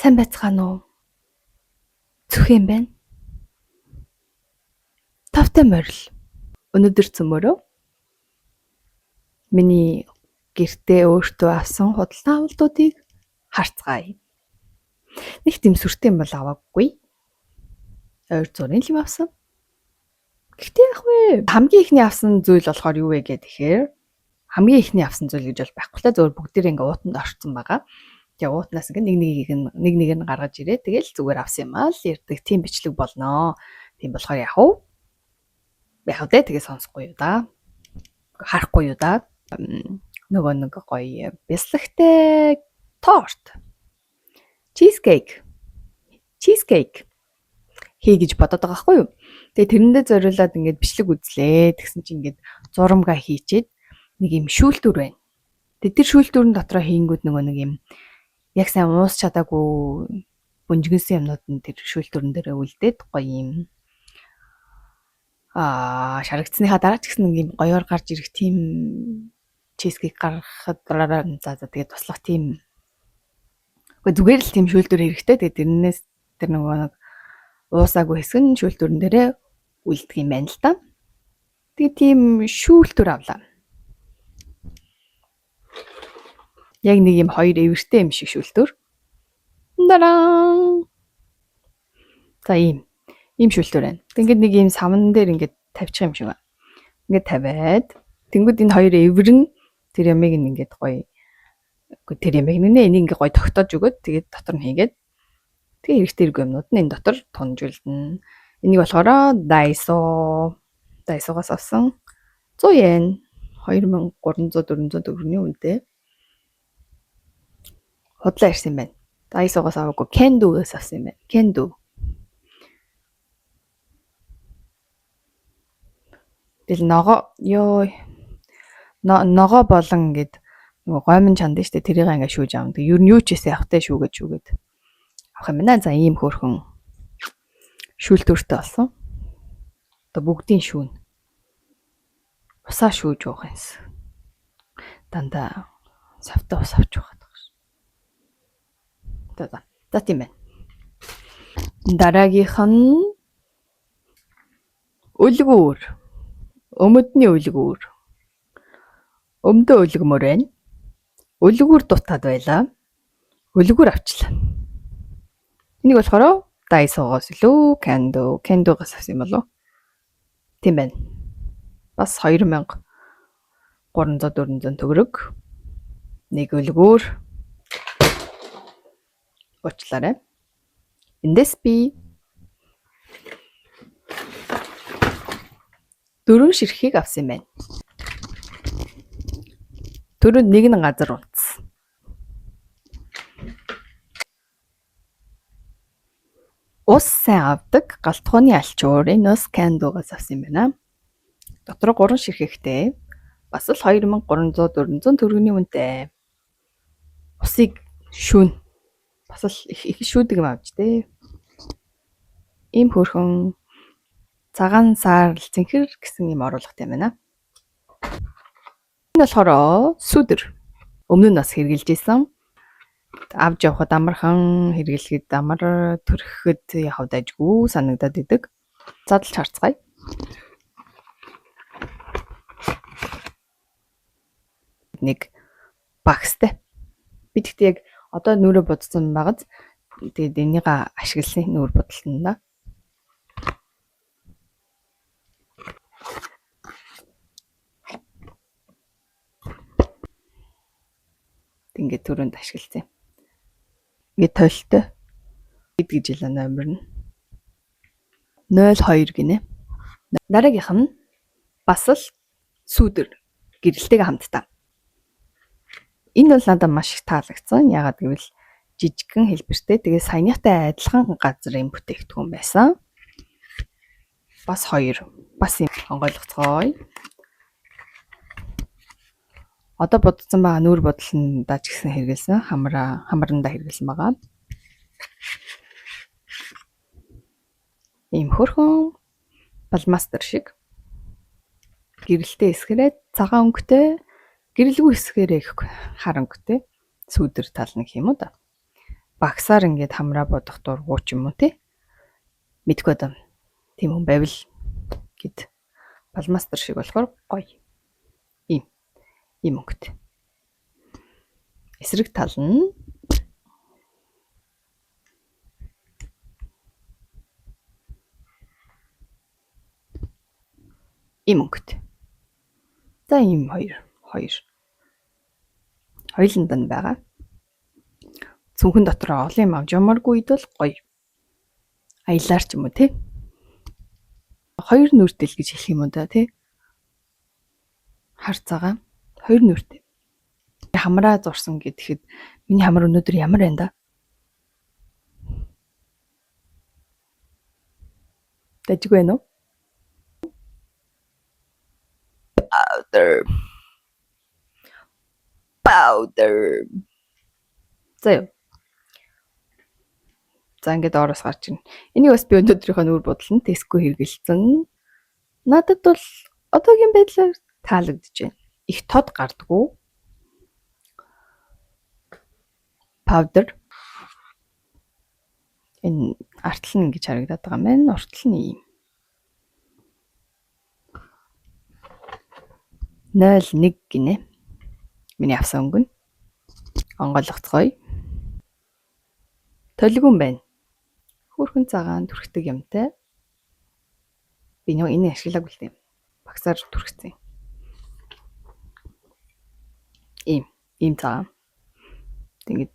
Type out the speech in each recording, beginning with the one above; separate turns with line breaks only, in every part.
Сайн байцгаана уу? Зүхэн байна? Тавтай морил. Өнөөдөр цөмөрөө миний гэртээ өөртөө авсан худалдан авалтуудыг харцгаая. Нэг тийм сүртэй юм бол аваагүй. Ойр зургийн л юм авсан. Гэхдээ яах вэ? Хамгийн ихний авсан зүйл болохоор юу вэ гэхээр хамгийн ихний авсан зүйл гэж бол байхгүй л та, зөвхөн бүгдээрээ ингээ уутанд орцсон байгаа. Тэгээ уутнаас ингээ нэг нэгийг нэг нэг нь гаргаж ирээ. Тэгэл зүгээр авсан юм аа л ярьдаг тийм бичлэг болноо. Тийм болохоор яах вэ? Яг вэ тэгээ сонсохгүй юу да. Харахгүй юу да. Нөгөө нэг гоё бяслагтай торт. Cheesecake. Cheesecake хий гэж бодоод байгаа байхгүй юу? Тэгээ тэрэндээ зориулаад ингээд бичлэг үзлээ. Тэгсэн чинь ингээд зурамгаа хийчээд нэг юм шүүлтүр байна. Тэгээ тэр шүүлтүрэн дотроо хийнгүүд нөгөө нэг юм яг сайн уус чадаагүй бөнжгөнсөн юмнууд нь тэр шүүлтүрэн дээр үлдээд гоё юм шарагдсныхаа дараа ч гэсэн нэг юм гоёор гарч ирэх тийм cheesecake гаргахад за за тэгээд туслах тийм үгүй зүгээр л тийм шүүлтүр хэрэгтэй. Тэгээд тэрнээс тэр нөгөө нэг уусаагүй хэсэг нь шүүлтүрэн дээрээ үлдэх юм байна л да. Тэгээд тийм шүүлтүр авлаа. Яг нэг юм хоёр эвэртэй юм шиг шүүлтүр. Дараа. За ийм. Ийм шүүлтүр байна. Ингээд нэг ийм савн дээр ингээд тавьчих юм шиг байна. Ингээд тавиад тэнгүүд энэ хоёр эвэр нь тэр ямыг ингээд гоё тэр ямыг нэ энийг ингээд гоё тогтоож өгөөд тэгээд дотор нь хийгээд тэгээ хэрэгтэй хэрэг юмнууд нь энэ дотор тунж үлдэнэ. Энийг болохоор Daiso-гоос авсан 100 йен 2300 400 төгрөгийн үнэтэй худлаа ирсэн юм байна. Daiso-гоос аваагүй Kendo-гээс авсан юм байна. Kendo. Тэгэл ногоо ёо ногоо болон ингээд нөгөө гоймон чанд нь штэ тэрийг ингээд шүүж авна. Тэг ер нь юу ч хийсэн явахтай шүүгээд шүүгээд авах юм байна. За ийм хөөрхөн шүүлтүүртэй болсон. Одоо бүгдийн шүүн. Усаа шүүж уух юмсан. Дандаа савтай ус авч явах гэдэг шин. За за. За тийм байна. Дараагийнх нь өлгүүр. Өмдний өлгүүр. Өмдөө өлгмөр байна. Өлгүүр дутаад байлаа. Өлгүүр авчлаа. Энийг болохоор Daiso-гоос илүү Kendo-гоос авсан юм болов уу? Тийм байна. Бас 2300 400 төгрөг. Нэг өлгүүр. Уучлаарай. Эндээс би 4 ширхгийг авсан юм байна. Түрүүнд нэг нь газар унтсан. Ус сайн авдаг галтгооны алчуур. Энэ ус Kendo-гаас авсан юм байна. Дотор 3 ширхэгтэй. Бас л 2300 400 төгрөгийн үнэтэй. Усыг шүүн. Бас л их шүүдэг юм авч тээ. Ийм хөөрхөн цагаан саар цэнхэр гэсэн юм оруулахтай юм байна. Энэ болохоор сүүдэр. Өмнө нь бас хэрэглэж исэн. Авч явхад амархан, хэрэглэхэд амар, төрөхөд явхад ажгүй санагдаад идэг. Задлж харцгаая. Нэг багстай. Би тэгтээ яг одоо нүрээ будсан багаз. Тэгээд энийг ашигласан нүүр будалтанда. Ингээд түрүүнд ашигласан. Ингээд толтой. Гэж хэлээ номер нь. 02 гинэ. Дараагийнх нь бас л сүүдэр гэрэлтэйгээ хамтдаа. Энэ бол надад маш их таалагдсан. Яагаад гэвэл жижигхэн хэлбэртэй. Тэгээ саяныхтай адилхан газрын бүтээгдэхүүн байсан. Бас хоёр. Бас юм онгойлгоцгоё. Одоо будсан байгаа нүүр будалтандаа ч гэсэн хэрэгэлсэн. Хамрандаа хэрэгэлсэн байгаа. Ийм хөөрхөн балмастер шиг. Гэрэлтэй хэсгэрээ цагаан өнгөтэй, гэрэлгүй хэсгэрээ их хар өнгөтэй сүүдэр тал нэг юм уу да. Багсаар ингээд хамраа бодох дургу ч юм уу тий. Мэдгүй одоо тийм хүн байвал гэд балмастер шиг болохоор гоё. Ийм. Ийм өнгөт. Эсрэг тал нь ийм өнгөт. За ийм хоёр. Хоёуланд нь байгаа. Цүнхэн дотор олон юм авч ямааргүй үед бол гоё. Аялаар ч юм уу тий. Хоёр нүртэл гэж хэлэх юм уу да тий. Хар цагаан хоёр нүртэй. Хамраа зурсан гэхэд миний хамар өнөөдөр ямар байна да? Дажгүй байна уу? Powder. Powder. За юу. За ингээд доороос гарч ирнэ. Энийг бас би өнөөдрийнхөө нүүр будал нь Tesco хэрэгэлсэн. Надад бол одоогийн байдлаар таалагдж байна. Их тод гардггүй. Powder. Энэ артал нь ингэж харагдаад байгаа юм байна. Уртал нь ийм. 01 гинэ. Миний авсан өнгө нь. Онгойлгоцгоё. Толигүн байна. Хөөрхөн цагаан түрхдэг юмтай. Би нэг энэ ашиглаагүй л дээ. Багсаар түрхсэн. Ийм, ийм цагаан. Ингээд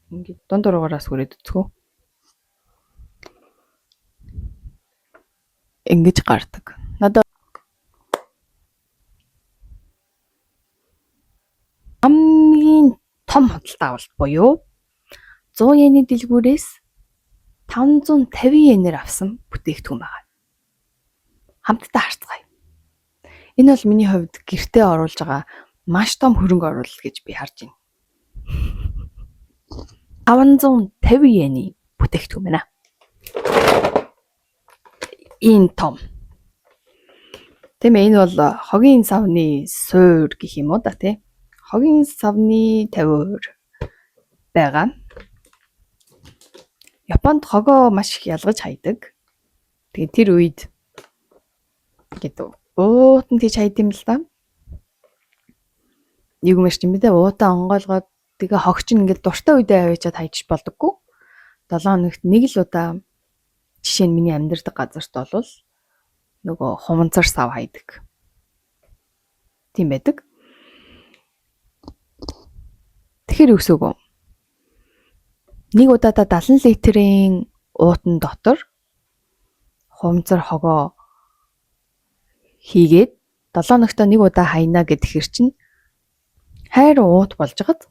ингээд дунд дургаараас хүрээд үзэх үү. Ингэж гардаг. Надад хамгийн том худалдаа авалт буюу 100 йены дэлгүүрээс 550 йенээр авсан бүтээгдэхүүн байгаа. Хамтдаа харцгаая. Энэ бол миний хувьд гэртээ оруулж байгаа маш том хөрөнгө оруулалт гэж би харж байна. 550 йены бүтээгдэхүүн байна. Ийм том. Тийм ээ, энэ бол хогийн савны суур гэх юм уу да тий. Хогийн савны 50% байгаа. Японд хогоо маш их ялгаж хайдаг. Тэгээд тэр үед ингээд уутан тийж хайд юм л да. Юу гэмээр ч юм бэ те, уутаа онгойлгоод тэгээ хог чинь ингээд дуртай үедээ аваачаад хайчих болдоггүй. 7 хоногт нэг л удаа, жишээ нь миний амьдардаг газарт бол нөгөө хуманцар сав хайдаг. Тийм байдаг. Тэгэхээр өсөөгөө. Нэг удаадаа 70 литрийн уутан дотор хумцар хогоо хийгээд 7 хоногт нэг удаа хайна гэхээр чинь хайр уут болж байгаад.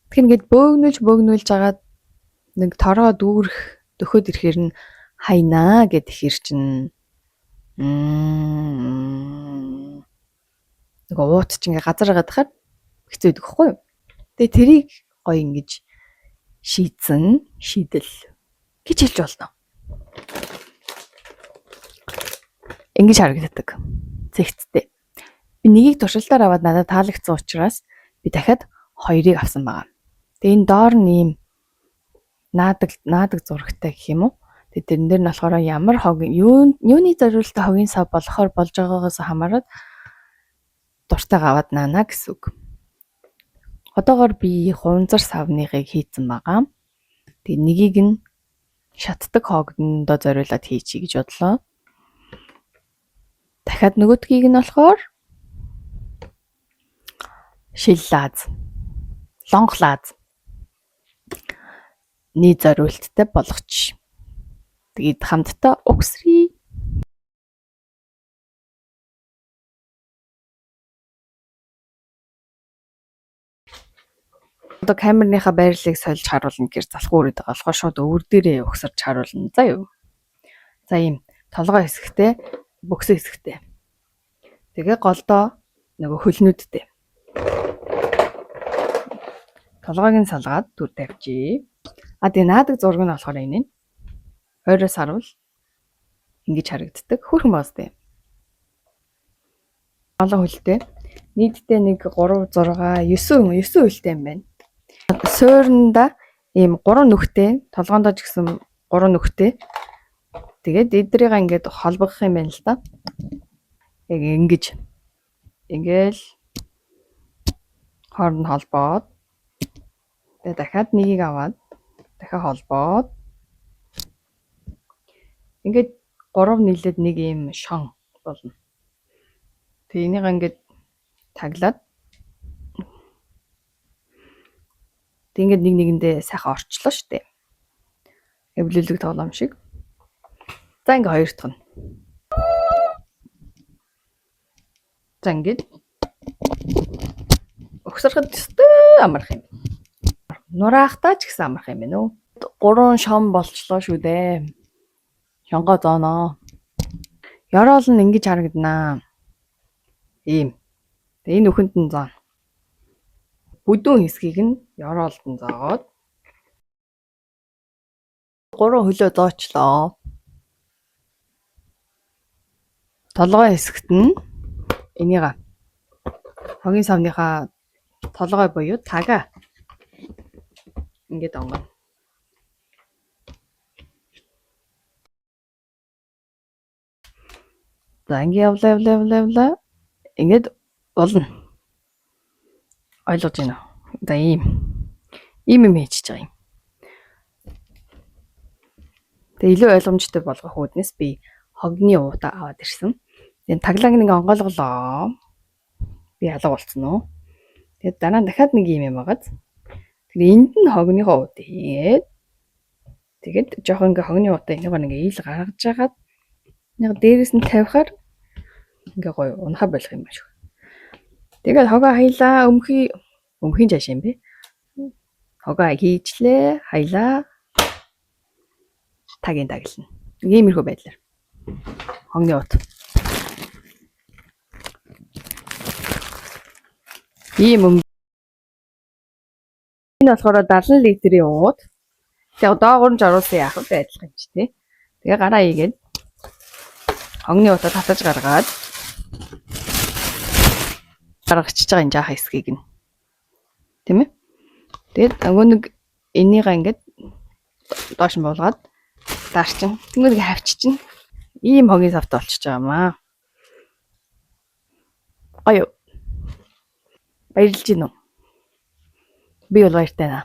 Тэгэхээр ингээд бөөгнүүлж агаад нэг тороо дүүрэх дөхөд ирэхээр нь хайнаа гэхээр чинь нөгөө уут чинь ингээд газар гадахаар хэцүү байдаг хгүй юу? Тэгээ тэрийг гоё ингэж шийдсэн шийдэл гэж хэлж болно. Ингэж харагддаг. Зэгцтэй. Би нэгийг туршилтаар аваад надад таалагдсан учраас би дахиад хоёрыг авсан байгаа. Тэгээ энэ доор нь ийм наадаг зурагтай гэх юм уу? Тэгээ тэрэн дээр нь болохоор ямар хогийн юуны зориултаа хогийн сав болохоор болж байгаагаас хамаарат дуртайгаа аваад наана гэсэн үг. Одоогор би хуванцар савныхыг хийцэн байгаа. Тэгээ нэгийг нь шатдаг хоогондоо зориулаад хийчихье гэж бодлоо. Дахиад нөгөөдгийг нь болохоор шил лааз, лонх лааз ний зориулттай болгоч. Тэгээд хамтдаа угсрий. Одоо камерныхаа байрлалыг сольж харуулна гэхээр залхуу үрээд байгаа болохоор шууд өвөр дээрээ угсарч харуулна. За юу. За ийм толгой хэсэгтэй, бөксөн хэсэгтэй. Тэгээ голдоо нөгөө хөлнүүдтэй. Толгойг нь салгаад түр тавьчих. А тэгээ наадаг зураг нь болохоор энэ. Ойроос харуул ингэж харагддаг. Хөөрхөн боостой. Олон хөлтэй. Нийтдээ нэг 3 6 9 хөлтэй юм байна. Суурнда Ийм 3 нүхтэй, толгоондоо ч гэсэн 3 нүхтэй. Тэгээд эдрийг ингээд холбогдох юм байна л да. Яг ингэж. Ингээл хооронд холбоод тэгээд дахиад нэгийг аваад дахиад холбоод ингээд 3 нийлээд нэг ийм шон болно. Тэгээ энийг ингээд таглаад тэг ингээд нэг нэгэндээ сайхан орчлоо штэ. Эвлүүлэг тоглоом шиг. За ингээ хоёр дахь нь. За ингээд угсрахад өстой амарх юм. Нураахтаа ч гэсэн амарх юм байна уу? 3 шон болчлоо шүү дээ. Шонгоо зооноо. Ёроол нь ингэж харагданаа. Ийм. Тэгээ энэ үхэнд нь зоно. Бүдүүн хэсгийг нь ёроолд нь зоогоод 3 хөлөө зоочлоо. Толгой хэсэгт нь энийг хогийн савныхаа толгой буюу тага ингээд онгоно. За ингээ явлаа явлаа явлаа явлаа. Ингээд болно. Ойлгож байна уу? За ийм. Ийм юм хийчихэж байгаа юм. Тэгээ илүү ойлгомжтой болгох үүднээс би хогны уута аваад ирсэн. Тэгээ таглааг нэг онгойлголоо. Би алга болцсон уу? Тэгээд дараа нь дахиад нэг юм юм байгааз. Тэгээд энд нь хогныхоо уут хийгээд тэгээд жоохон ингээ хогны уутаа энийг ингээ ил гаргаж агаад нэг дээрээс нь тавихаар ингээ гоё унахаа болох юм байна шүү. Тэгээд хогоо хаялаа, өмхийн жааш юм бэ? Хогоо хийчлээ, хаялаа. Тагийн таглана. Иймэрхүү байдлаар. Хогны уут. Ийм өнгө. Энэ болохоор 70 литрийн уут. Тэгээ доогуур нь оруулсан яах вэ? Адилхан юм чи тий. Тэгээ гараа хийгээд хогны уутаа татаж гаргаад гаргачихж байгаа энэ жаахан хэсгийг нь. Тийм ээ? Тэгээд нөгөө нэг энийгээ ингээд доош нь буулгаад даарчин. Тэнгүүд ингээ хавччин. Ийм хогийн савтай болчихж байгаа юм аа. Гоё. Баярлж гин үү? Би бол баяртай наа.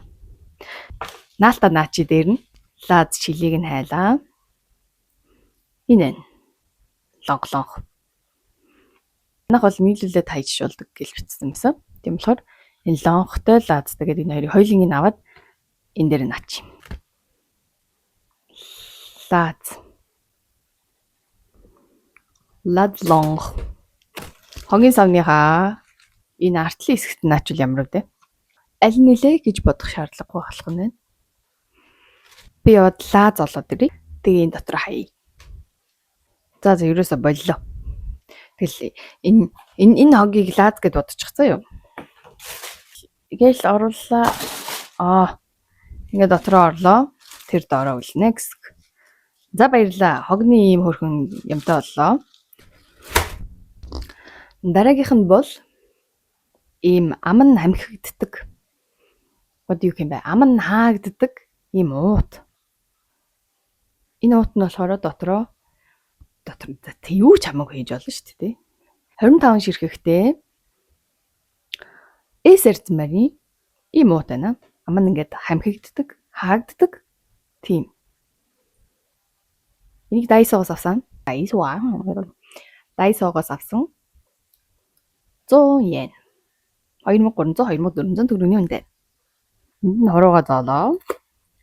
Наалта наачи дээр нь лаз чилийг нь хайлаа. Энэ энэ. Лонх лонх. Манайх бол нийлүүлээд хайж болдог гэж бичсэн байсан. Тийм болохоор энэ лонхтой лазтай гэдэг энэ хоёрыг хоёуланг нь аваад энэ дээр наач. Лаз. Лаз лонх. Хогийн савныхаа энэ артлын хэсэгт наачвал ямар вэ? Аль нэлээ гэж бодох шаардлагагүй болох нь байна. Би яваад лаз олоод ирье. Тэгээ энэ дотор хаяа. За за ерөөсө боллоо. Тэгэл энэ энэ энэ хогийг лаз гэд бодчихсон юу? Гээл орууллаа. Аа. Ингээ дотроо орлоо. Тэр доороо үлнэ гэсэн. За баярлаа. Хогны ийм хөрхөн юмтай боллоо. Дараагийнх нь бол ийм ам нь амхигддаг. Одоо юу юм бэ? Ам нь хаагддаг ийм уут. Энэ уут нь болохоор дотроо дотор юу ч хамаагүй хийж болно шүү дээ. 25 ширхэгтэй эс эрдмэрийн ийм уут байна. Ам нь ингээд хамхигддаг, хаагддаг. Тийм. Энийг Daiso-гоос авсан. Daiso. Daiso-гоос авсан. 100 йен. 2300 2400 төгрөгийн үнэтэй. Энд нь хурууга зоолоо.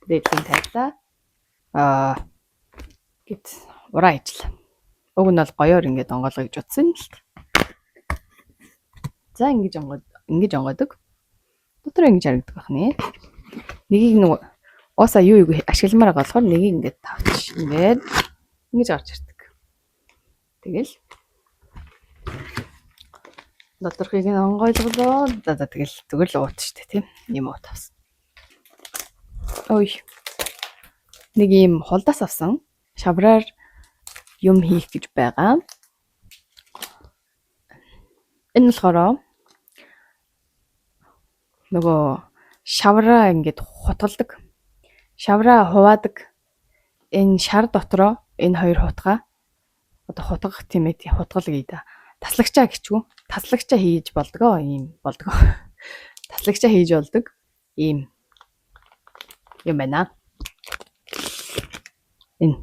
Дээдлийн тавилаа. Аа гэт ураа ижил. Уг нь бол гоёор ингээд онгойлгоё гэж бодсон юм л. За ингэж онгоод ингэж онгоодог. Дотор ингэж харагдах байх нэ. Нэгийг нэг уусаа юу юу ашигламаар байгаа болохоор нэгийг ингээд тавч ингээд ингэж гарч ирдэг. Тэгэл доторхыг нь онгойлголоо. За за тэгэл зүгээр л уут штэ тийм. Ийм уут авсан. Ой. Нэг ийм хулдаас авсан. Шавраар юм хийх гэж байгаа. Энэ болохоор нөгөө шавраа ингээд хутгалдаг. Шавраа хуваадаг энэ шар дотроо энэ хоёр хутгаа одоо хутгах тийм ээ хутгал гээ да. Таслагчаа гэчгүй. Таслагчаа хийж болдгоо ийм болдгоо. Таслагчаа хийж болдог ийм юм байна. Энэ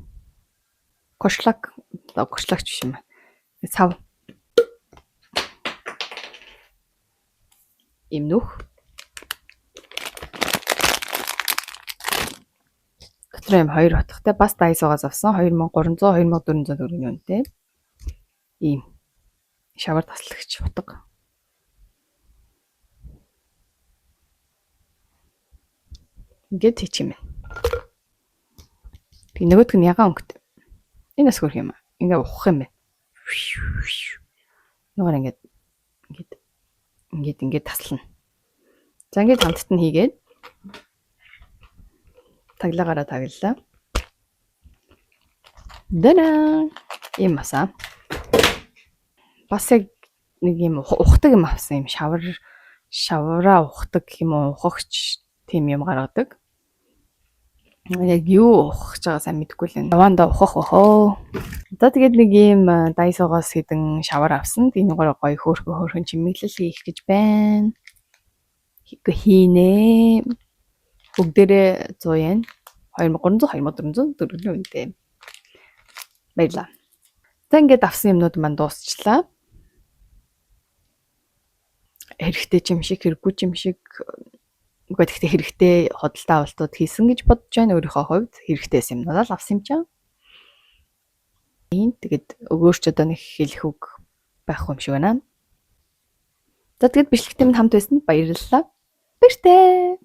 кошлаг кошлагч биш юм. Сав. Ийм нүх. Дотор юм хоёр утгатай бас Daiso-гаас авсан 2300 2400 төгрөгийн үнэтэй. Ийм шавар таслагч утга. Ингээд хийчих юм байна. Тэг нөгөөх нь ягаан өнгөтэй. Энэ бас хөрх юм аа. Ингээ ухах юм байна. Нүгээр ингээд ингээд ингээд ингээд таслана. За ингээд хамтд нь хийгээд таглагаараа таглалаа. Дана ийм маса. Бас яг нэг юм ухдаг юм авсан юм шавраа ухдаг юм уу ухагч тийм юм гаргадаг. Яг юу ухах гэж байгаа сайн мэдэхгүй л байна. Явандаа ухах бохоо. За тэгээд нэг ийм Daiso-гоос хэдэн шавар авсан. Тийм нүгээр гоё хөөрхөн хөөрхөн чимэглэл хийх гэж байна. Хийнэ. Бүгдээрээ 100 yen. 2300 2400 төгрөгийн үнэтэй. Баярлалаа. За ингээд авсан юмнууд маань дуусчлаа. Хэрэгтэй ч юм шиг, хэрэггүй ч юм шиг. Үгүй гэхдээ хэрэгтэй худалдаа авалтууд хийсэн гэж бодож байна. Өөрийнхөө хувьд хэрэгтэйсэн юмнууд л авсан юм чинь. Тэгээд өгөөрч одоо нэг хэлэх үг байхгүй юм шиг байна. За тэгээд бичлэгтэй минь хамт байсан баярлалаа. Баяртай.